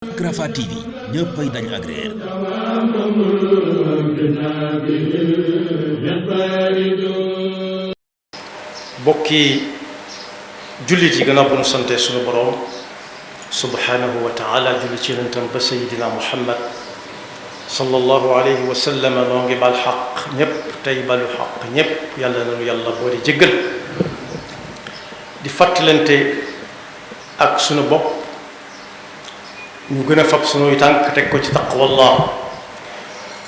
Rafah TV ñëppay dañ agréer bokki jullit yi gannaaw bu nu sante sunu boroom subhanahu wa taala julli ci yonentam ba sayidina muhammad sallallahu alayhi wa sallam noo ngi bal xaq ñépp tey balu xaq ñépp yàlla nanu yàlla boo di jéggal di fàttalante ak sunu bopp ñu gën a fab sunuy tànk teg ko ci taqwallah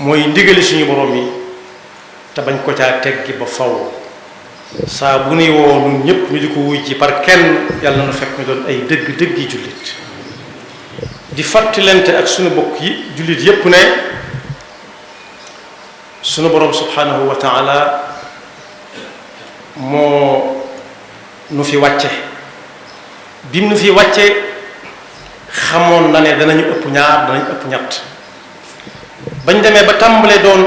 mooy ndigali suñu borom yi te bañ ko caa teggi ba faw saa bu nuy woo ñun ñëpp ñu di ko wuy ci par kenn yàlla na fekk ñu doon ay dëgg yi jullit di fàttalante ak sunu bokk yi jullit yépp ne sunu borom subhanahu wa taala moo nu fi wàcce bim nu fi wàcce xamoon na ne danañu ëpp ñaar danañu ëpp ñett bañ demee ba tàmbalee doon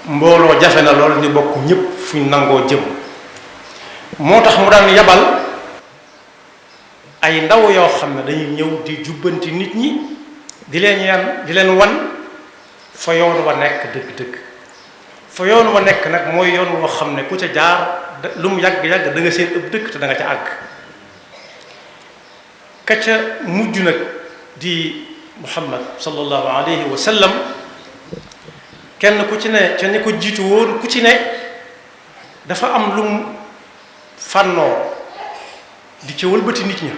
mbooloo jafe na lool ñu bokk ñëpp fuñ nangoo jëm moo tax mu daan yabal ay ndaw yoo xam ne dañuy ñëw di jubbanti nit ñi di leen wan fa yoon wa nekk dëgg-dëgg fa yoon wa nekk nag mooy yoon woo xam ne ku ca jaar lu mu yàgg-yàgg da nga seen ëpp dëkk te da nga ca àgg ka ca mujj nag di muhammad sallallahu alayhi wa sallam kenn ku ci ne ca ni ko jiitu woon ku ci ne dafa am lu mu fànnoo di ca wëlbati nit ña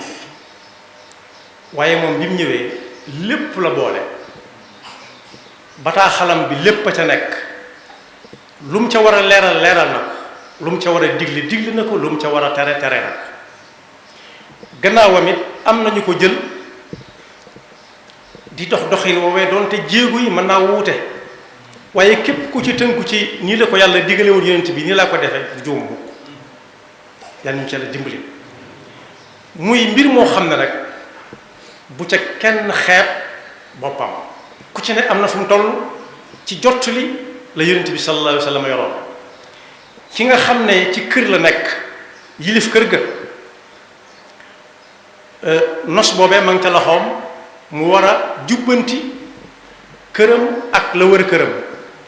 waaye moom bi mu ñëwee lépp la boole bataaxalam bi lépp a ca nekk lu mu ca war a leeral na ko lu mu ca war a digli na ko lu mu ca war a tere na ko gannaawam it am nañu ko jël di doxin woowee doonte jéego yi mën naa wuute waaye képp ku ci tënku ci nii la ko yàlla digale woon yonent bi nii laa ko defee juum bu yàlla ñu ci yàlla dimbali muy mbir moo xam ne nag bu ca kenn xeeb boppam ku ci ne am na fu mu toll ci jottali la yonent bi sallallahu alayhi wa sallam yoroon ki nga xam ne ci kër la nekk yilif kër ga nos boobee ma ngi ca loxoom mu war a jubbanti këram ak la wër këram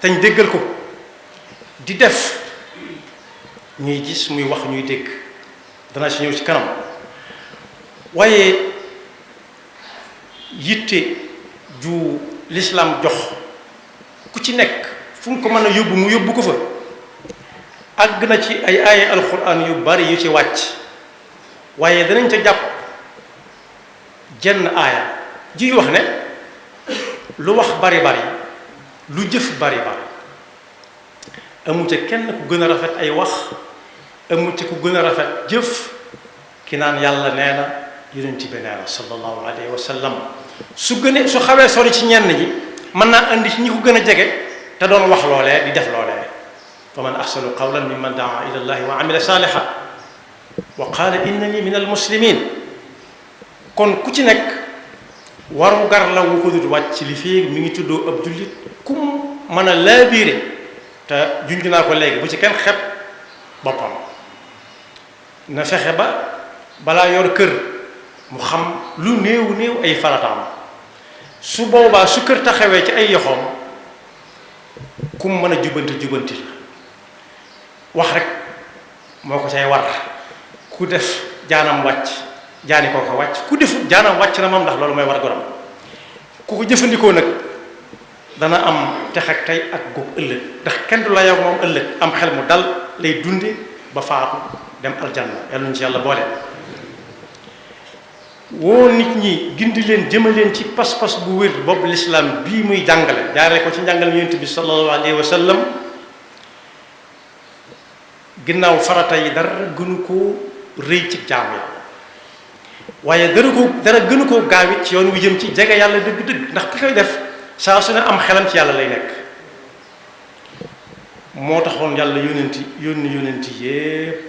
tañ déggal ko di def ñuy gis muy wax ñuy dégg dana ci ñëw ci kanam waaye yitte ju lislaam jox ku ci nekk fu mu ko mën a yóbbu mu yóbbu ko fa àgg na ci ay aaya alxuraan yu bari yu ci wàcc waaye danañ ca jàpp jenn aaya ji wax ne lu wax bari lu jëf bari amu ca kenn ku gën a rafet ay wax amu ca ku gën a rafet jëf ki naan yàlla nee na yonent bi nee na sallallahu alayhi wa sallam su xawee sori ci ñenn ñi mën naa indi ci ñi ko gën a jege te doon wax loolee di def loolee wa man ahsanu qawlan mimman daa ila allahi wa amila saalihan wa qaala innani min al muslimin kon ku ci nekk waru gar la wu ko dut wàcc li fii mi ngi tuddoo ab jullit ku mën a laabiire te junj naa ko léegi bu ci kenn xeeb boppam na fexe ba balaa yor kër mu xam lu néew ay farataam su boobaa su kër taxawee ci ay yoxoom ku mën a jubanti la wax rek moo ko cay war ku def jaanam wàcc jaani koo ko wàcc ku defut jaanam wàcc na moom ndax loolu mooy war goram ku ko jëfandikoo nag dana am tex ak tey ak góob ëllëg ndax kenn du la yow moom ëllëg am xel mu dal lay dunde ba faatu dem aljanna yàlla ñu ci yàlla boole woo nit ñi gindi leen jëma leen ci pas-pas bu wér boobu lislaam bii muy jàngale jaaree ko ci njàngale yonent bi sallallahu alayhi wa sallam ginnaaw farata yi dara gënu koo rëy ci jaamu yàlla waaye dara gënu koo gaawit ci yoon wi jëm ci jege yàlla dëgg-dëgg ndax ki koy def saa su ne am xelam ci yàlla lay nekk moo taxoon yàlla yónent yépp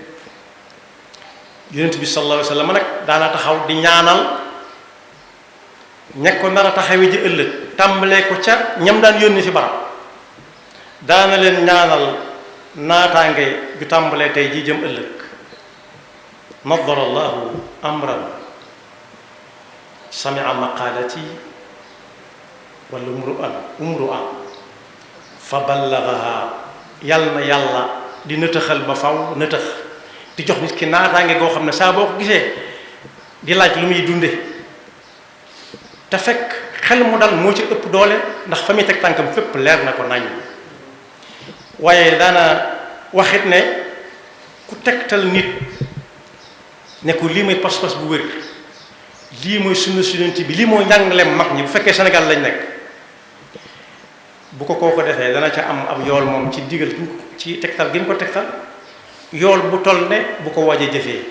yónent bi sallallahu alayhi wa sallam nag daana taxaw di ñaanal ñekk ko nar a taxawee ji ëllëg tàmbalee ko ca ñam daan yónni fi barab daana leen ñaanal naataange ju tàmbalee tey ji jëm ëllëg nadara allahu amran samia maqalati wala umru'an fa ballagaha yàlla na yàlla di nëtëxal ba faw nëtëx di jox nit ki naataange goo xam ne saa boo ko gisee di laaj lu muy dunde te fekk xel mu dal moo ci ëpp doole ndax fa muy teg tànkam fépp leer na ko nañ waaye daana waxit ne ku tegtal nit ne ko lii mooy pas-pas bu wér lii mooy sunna Yonent bi lii mooy njàngaleem mag ñi bu fekkee Sénégal lañ nekk bu ko kooko defee dana ca am ab yool moom ci digal ci tegtal gi mu ko tegtal yool bu toll ne bu ko waajee jëfee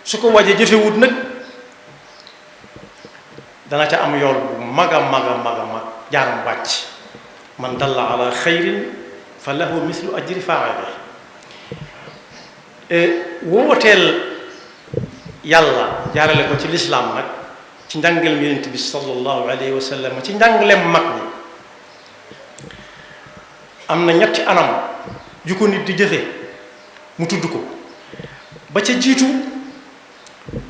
su ko waajee jëfewut nag dana ca am yool bu mag a mag a mag a mag jaaram wàcc man dalla ala xayrin fa lahu mislu ajri faa'ili wooteel yàlla jaarale ko ci lislaam nag ci njàngaleem Yonent bi sallallahu alayhi wa sallam ci njàngaleem mag ñi am na ñetti anam yu ko nit di jëfe mu tudd ko ba ca jiitu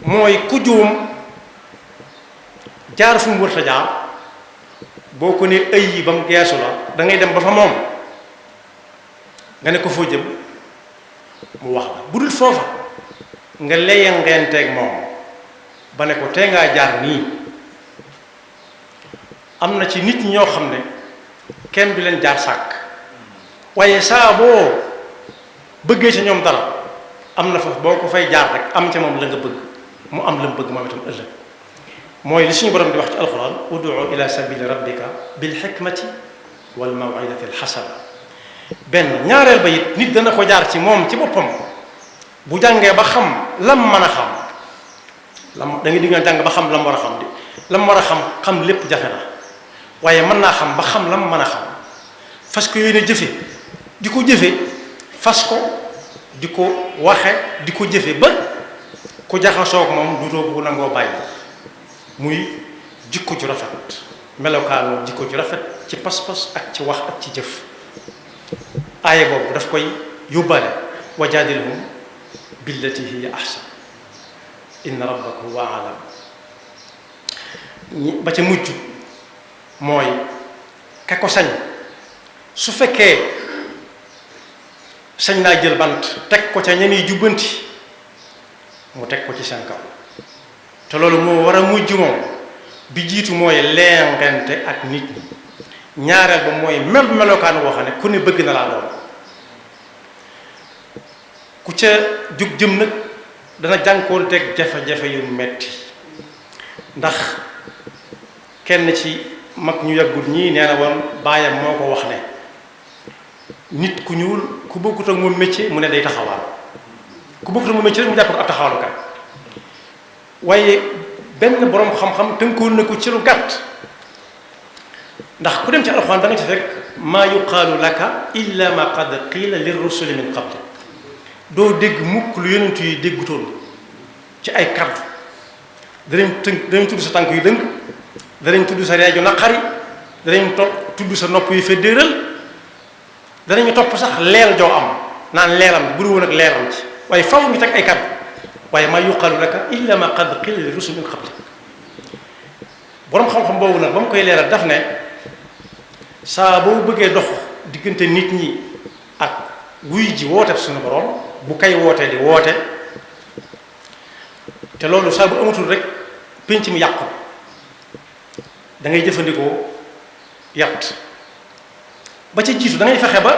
mooy ku juum jaar fu mu wërta jaar boo ko ne ëy yi ba mu geesu la da ngay dem ba fa moom nga ne ko foo jëm mu wax la bu dul foofa nga leye ngeenteeg moom ba ne ko tee ngaa jaar nii am na ci nit ñi ñoo xam ne kenn du leen jaar sàkk waaye saa boo bëggee ci ñoom dara am na foofu boo ko fay jaar rek am ca moom la nga bëgg mu am la mu bëgg moom itam ëllëg mooy li suñu borom di wax ci alquran ud'u ila sabili rabbika bil hikmati wal maw'izati al hasana benn ñaareel ba it nit dana ko jaar ci moom ci boppam bu jàngee ba xam lam mën a xam lam da ngay di nga jàng ba xam lam war a xam di lam war a xam lépp jafe na waaye mën naa xam ba xam lam mën a xam fas ko yéene jëfe di ko jëfe fas ko di ko waxe di ko jëfe ba ku jaxasoog moom duutoo bu nangoo bàyyi muy jikko ju rafet melokaanu jikko ju rafet ci pas-pas ak ci wax ak ci jëf aaya boobu daf koy yóbbaale wa jaadilhum billati hiya ahsan inna rabbaka huwa a'lam ba ca mujj mooy ka ko sañ su fekkee sañ naa jël bant teg ko ca ñeneen jubbanti mu teg ko ci seen kaw te loolu moo war a mujj moom bi jiitu mooy leengante ak nit ñi ñaareel ba mooy melokaan woo xam ne ku ne bëgg na laa doon ku ca jug jëm nag dana jànkoonteeg jafe-jafe yu metti ndax kenn ci mag ñu yàggut ñii nee na woon baayam moo ko wax ne nit ku ñuul ku bokkut ak moom métier mu ne day taxawaal ku bokkut ak moom métier rek mu jàpp ko ab taxawaalukat waaye benn boroom xam-xam tënkoon na ko ci lu gàtt ndax ku dem ci alxuraan da nga ci fekk maa yuqaalu laka illa ma qad qiila lirrusuli min qabli doo dégg mukk lu yonent yi déggutoon ci ay kaddu danañ tudd sa tànk yu dëng danañ tudd sa reeju naqari danañ tudd sa nopp yu feddéeral danañu topp sax leel joo am naan leelam bu dul woon ak leelam ci waaye faw ñu teg ay kaddu waaye maa yuqaalu laka illa ma qad qiila lirrusuli min qabli boroom xam-xam boobu nag ba mu koy leeral daf ne saa boo bëggee dox diggante nit ñi ak wuy ji woote suñu borom bu kay wootee di woote te loolu saa bu amatul rek pénc mi yàqu da ngay jëfandikoo yàtt ba ca jiitu da ngay fexe ba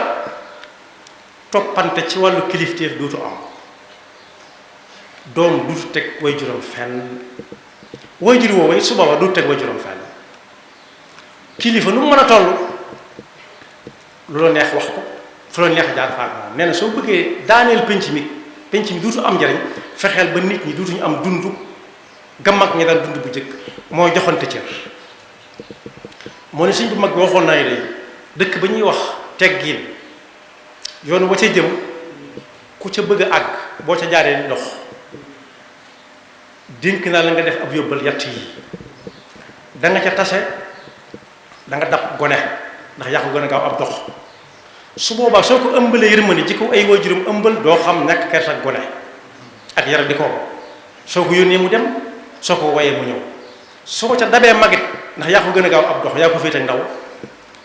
toppante ci wàllu kilifteef dootu am doom duutu teg way juróom fenn way jur woowu su booba duutu teg way juróom fenn kilifa nu mu mën a toll lu la neex wax ko fu la neex jaar faak moom nee na soo bëggee daaneel penc mi duutu am njariñ fexeel ba nit ñi duutuñu am dund ga mag ñi daan dund bu njëkk mooy joxante cër moo ne suñ bu mag bi waxoon naa day dëkk ba ñuy wax teggin yoon wa ca jëm ku ca bëgg a àgg boo ca jaaree di dox dénk naa la nga def ab yóbbal yatt yi da nga ca tase da nga dab gone ndax yaa ko gën a gaaw ab dox su boobaa soo ko ëmbalee yërmande ji ko ay waajuram ëmbal doo xam nekk kers ak gone ak yara di ko soo ko yónnee mu dem soo ko wayee mu ñëw soo ca dabee magit ndax yaa ko gën a gaaw ab dox yaa ko féete ndaw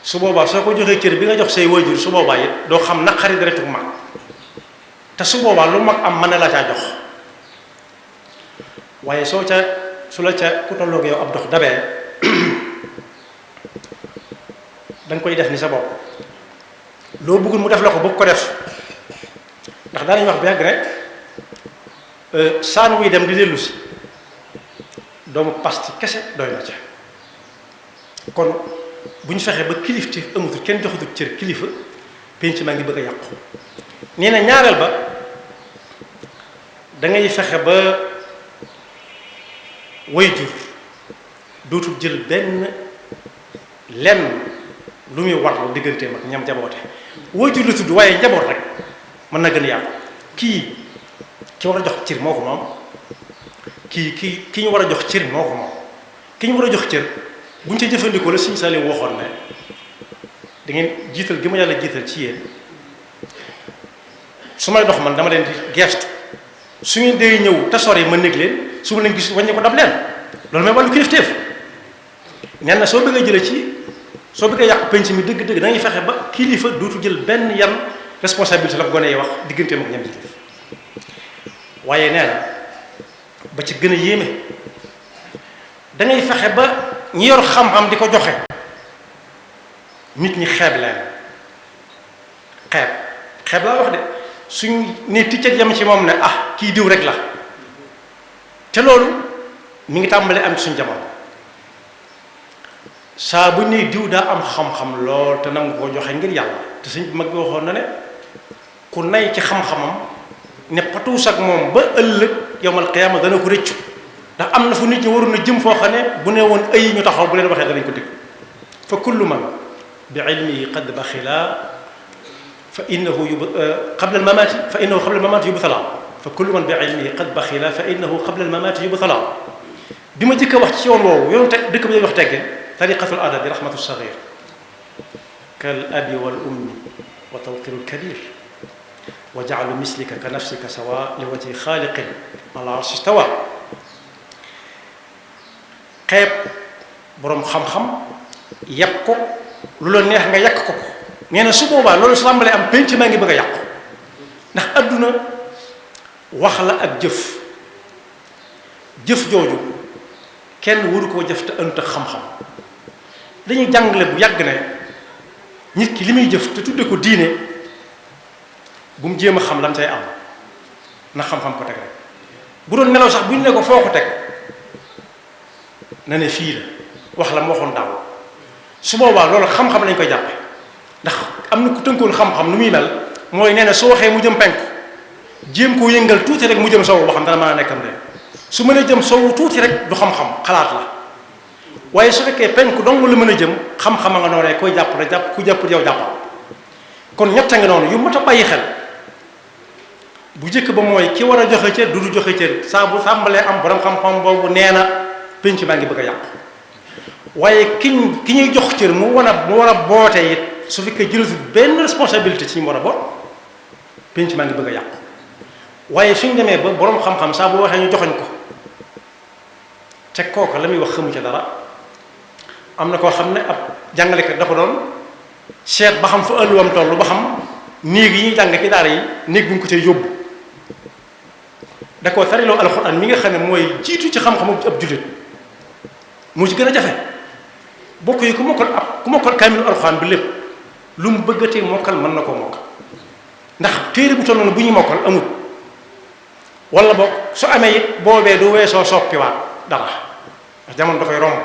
su boobaa soo ko joxee cër bi nga jox say waajur su boobaa it doo xam naqari deretu mag te su boobaa lu mag am mën na la caa jox waaye su la ca ku tolloog yow ab dox dabee da nga koy def ni sa bopp loo bëggul mu def la ko bëgg ko def ndax daanañu wax bu yàgg rek saan wuy dem di dellu si doomu pasti kese doy na ca kon bu ñu fexee ba kilifti amatul kenn joxatul cër kilifa penc maa ngi bëgg a yàqu nee na ñaareel ba da ngay fexe ba waajur dootul jël benn lenn lu muy warlu digganteem ak ñam jaboote waajur la tudd waaye njaboot rek mën na gën a yàqu ki war a jox cër moo ko moom ki ñu war a jox cër moo ko moom ki ñu war a jox cër bu ñu ca jëfandikoo la Sëñ Saaliw waxoon ne da ngeen jiital gi ma yàlla jiital ci yéen su may dox man dama leen di geestu su ngeen dee ñëw te sori ma néeg leen su ma leen gis wàññi ko dab leen loolu mooy wàllu kilifteef nee na soo bëggee jëlee soo bëggee yàq penc mi dëgg-dëgg da ngay fexe ba kilifa dootu jël benn yan responsabilité la ko gone yi wax digganteem ak ñam jilif waaye nee na ba ci gën a yéeme da ngay fexe ba ñi yor xam-xam di ko joxe nit ñi xeeb leen xeeb laa wax de suñ ne ticcat yam ci moom ne ah kii diw rek la te loolu mi ngi tàmbalee am suñ jamono saa bu ne diw daa am xam-xam lool te nangu koo joxe ngir yàlla te suñ mag bi waxoon na ne ku nay ci xam-xamam ne patuus ak moom ba ëllëg yowmal qiyaama dana ko rëccu ndax am na fu nit ñi waroon a jëm foo xam ne bu ne woon ay ñu taxaw bu leen waxee danañ ko dégg fa kullu man bi ilmihi qad baxila fa innahu qabla al-mamaati fa innahu qabla al-mamaati yubtala fa kullu man bi ilmihi qad baxila fa innahu qabla al-mamaati yubtala bi ma jëkk a wax ci yoon woowu yoon te dëkk bi wax teggin tariqatul adabi rahmatu saghir kal abi wal ummi wa tawqiru al-kabir wa ja'alu mislika ka nafsika sawa li wajhi xaaliqin ala arshi stawa xeeb boroom xam-xam yàq ko lu la neex nga yàq ko nee na su boobaa loolu su tàmbalee am penc maa ngi bëgg a yàqu ndax adduna wax la ak jëf jooju kenn waru koo jëf te ënt ak xam-xam dañuy jàngale bu yàgg ne nit ki li muy jëf te tudde ko diine bu mu jéem a xam lam say am na xam-xam ko teg rek bu doon nelaw sax bu ñu ne ko foo ko teg na ne fii la wax la mu waxoon daaw su boobaa loolu xam-xam lañ koy jàppe ndax am na ku tënkoon xam-xam nu muy mel mooy nee na su waxee mu jëm penku jéem koo yëngal tuuti rek mu jëm sowu boo xam dana mën a nekkam de su mënee jëm sowu tuuti rek du xam-xam xalaat la waaye su fekkee penku dong la mën a jëm xam-xam a nga noonee koy jàpp rek jàpp ku jàpp yow jàppal kon ñett nga noonu yu mat a bàyyi xel bu njëkk ba mooy ki war a joxe cër du joxe cër saa bu tàmbalee am borom xam-xam boobu nee na penc maa ngi bëgg a yàqu waaye ki ñuy jox cër mu war a boote it su fekkee jëlatul benn responsabilité ci ñu war a boot penc maa ngi bëgg a yàqu waaye suñ demee ba borom xam-xam saa bu waxee ñu joxoñ ko te kooka la muy wax xamu ca dara am na koo xam ne ab jàngalekat da ko doon seet ba xam fa ëlluwam toll ba xam néeg yi ñuy jàng ci daara yi néeg bu ñu ko cay yóbbu da koo tariloo alxuraan mi nga xam ne mooy jiitu ci xam-xamu ab jullit moo ci gën a jafe bokk yi ku mokkal kaamilu alxuraan bi lépp lu mu bëggatee mokkal mën na koo mokkal ndax téere bu toll noonu bu ñuy mokkal amul wala boog su amee it boobee du weesoo soppiwaat dara ndax jamono da koy romb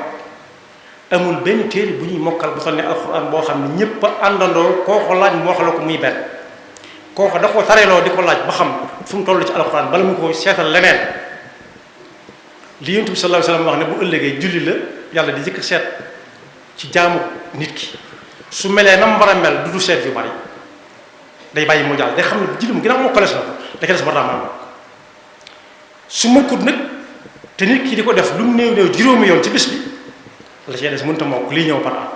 amul benn téere bu ñuy mokkal bu toll ne alxuraan boo xam ne ñëpp a àndandoo koo ko laaj mu wax la ko muy benn kooku da ko tareeloo di ko laaj ba xam fu mu toll ci alxuraan bala mu ko seetal leneen li Yonent bi sallallahu alayhi wasallam wax ne bu ëllëgee julli la yàlla di jëkk seet ci jaamu nit ki su melee na mu war a mel du seet yu bari day bàyyi mu jàll day xam ne julli ginnaaw mokkalees na ko da ca des war naa mën su mokkut nag te nit ki di ko def lu mu néew néew juróomi yoon ci bis bi la cee des mënta mokk lii ñëw par an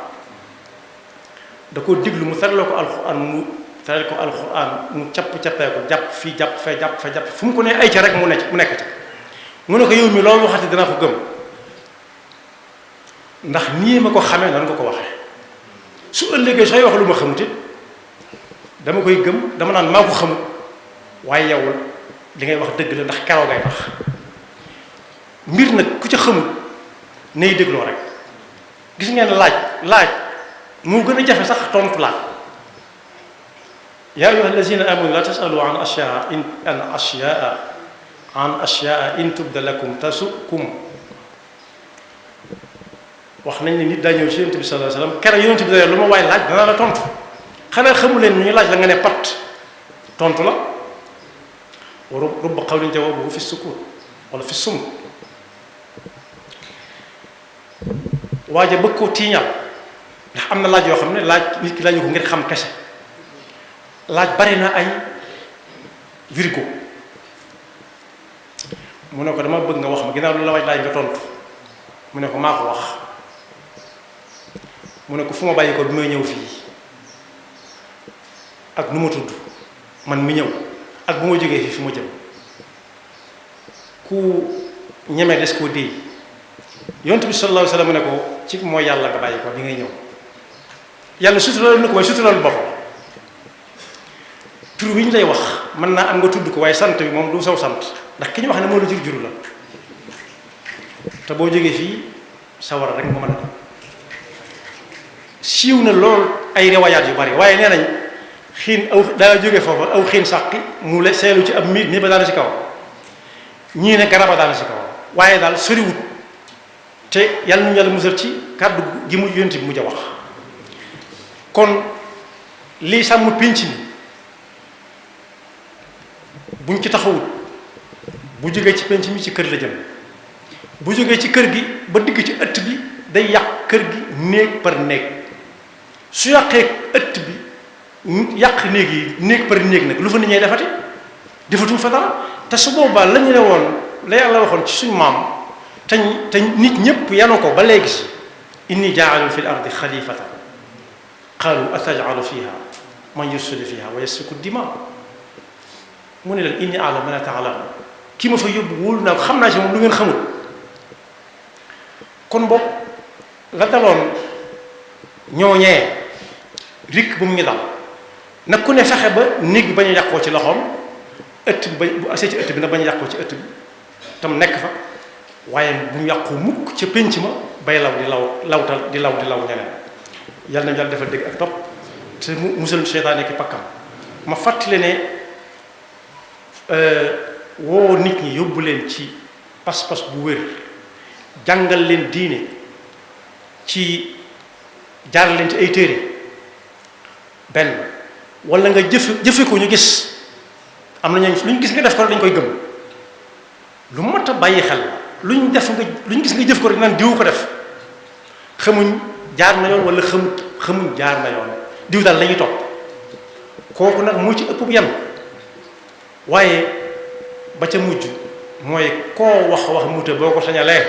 da koo diglu mu taraloo ko alxuraan mu taral ko alxuraan mu cappee ko jàpp fii jàpp fee jàpp fee jàpp fu mu ko ne ay ca rek mu nekk ca mu ne ko yow mi loolu waxati dana ko gëm ndax nii ma ko xamee noonu nga ko waxee su ëllëgee sooy wax lu ma xamut it dama koy gëm dama naan maa ko xamut waaye yow li ngay wax dëgg la ndax keroog ngay wax mbir nag ku ca xamut nay dégloo rek gis ngeen laaj moo gën a jafe sax tontu laaj yaa ayyuha allazina amanu la tasalu an ashyaa in tubda lakum tasukum wax nañ ne nit daa ñëw ci yonent bi sallallahu alayhi wasallam keroog yonent bi da lu ma waay laaj danaa la tontu xanaa xamu leen ñu laaj la nga ne pat tontu la wa rubba qawlin jawaabuhu fi sukut wala fi sum waaja bëgg koo tiiñal ndax am na laaj yoo xam ne laaj nit ki laaju ko ngir xam kese laaj bari na ay virgo mu ne ko dama bëgg nga wax ma ginnaaw lu la waaj laaj nga tontu mu ne ko maa ko wax mu ne ko fu ma bàyyi ko bi may ñëw fii ak nu ma tudd man mi ñëw ak bu ma jógee fii fu ma jëm ku ñeme des koo déy yonent bi sallallahu alayhi wasallam ne ko ci mooy yàlla nga bàyyi ko bi ngay ñëw yàlla suturaal na ko waaye suturaal boppam tur wi ñu lay wax mën naa am nga tudd ko waaye sant bi moom du saw sant ndax ki ñu wax ne moo la jur la te boo jógee fii sawara rek nga mën a dem siiw na lool ay rewayaat yu bari waaye nee nañ xiin aw daa jóge foofa aw xiin sàqi mu la seelu ci ab miir nii ba daana ci kaw ñii ne garaba daana ci kaw waaye daal soriwut te yàlla nañu yàlla musal ci kàddu gi mu yonent bi mujj a wax kon lii sàmm pénc mi buñ ci taxawut bu jógee ci pénc mi ci kër la jëm bu jógee ci kër gi ba digg ci ëtt bi day yàq kër gi néeg par néeg su yàqee ëtt bi yàq néeg yi néeg par néeg nag lu fa nit ñay defati defatuñ fa dara te su boobaa la ñu ne woon la yàlla waxoon ci suñu maam te nit ñëpp yanu ko ba léegi si inni jaalu fi l ardi xalifatan qaalu atajalu fiha man yufsidu fiha wa yasfiku dima mu ne leen inni a'lamu ma la ta'lamun ki ma fa yóbbu wóolu naa ko xam naa ci moom lu ngeen xamul kon boog la daloon ñooñee rikk bu mu ñu dal nag ku ne fexe ba néeg bi bañ a yàqoo ci loxoom ëtt bi bu asee ci ëtt bi nag bañ a yàqoo ci ëtt bi tam nekk fa waaye bu mu yàqu mukk ca pénc ma bay law di lawtal di law ñeneen yàlla nañu yàlla defal dégg ak topp te mu musal seytaane ki pakkam ma fàttali ne woo nit ñi yóbbu leen ci pas-pas bu wér jàngal leen diine ci jaar leen ci ay téere benn wala nga jëfe ko ñu gis am na ñooñu lu ñu gis nga def ko rek dañ koy gëm lu mat a bàyyi xel lu ñu gis nga jëf ko rek naan diw ko def xamuñ jaar na yoon wala xamuñ jaar na yoon diw daal lañuy topp kooku nag moo ci ëpp bu yem waaye ba ca mujj mooy koo wax mute boo ko sañalee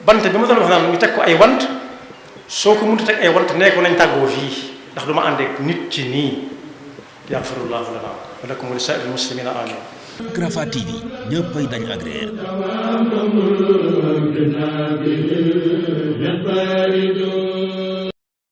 bant bi ma doon wax naan ñu teg ko ay want soo ko mënut a teg ay want nee ko nañ tàggoo fii ndax du ma ànd ak nit ci nii yaxfirullahu lana wa lakum wa li saa'iril muslimina amin Rafah TV ñëppay dañ agréer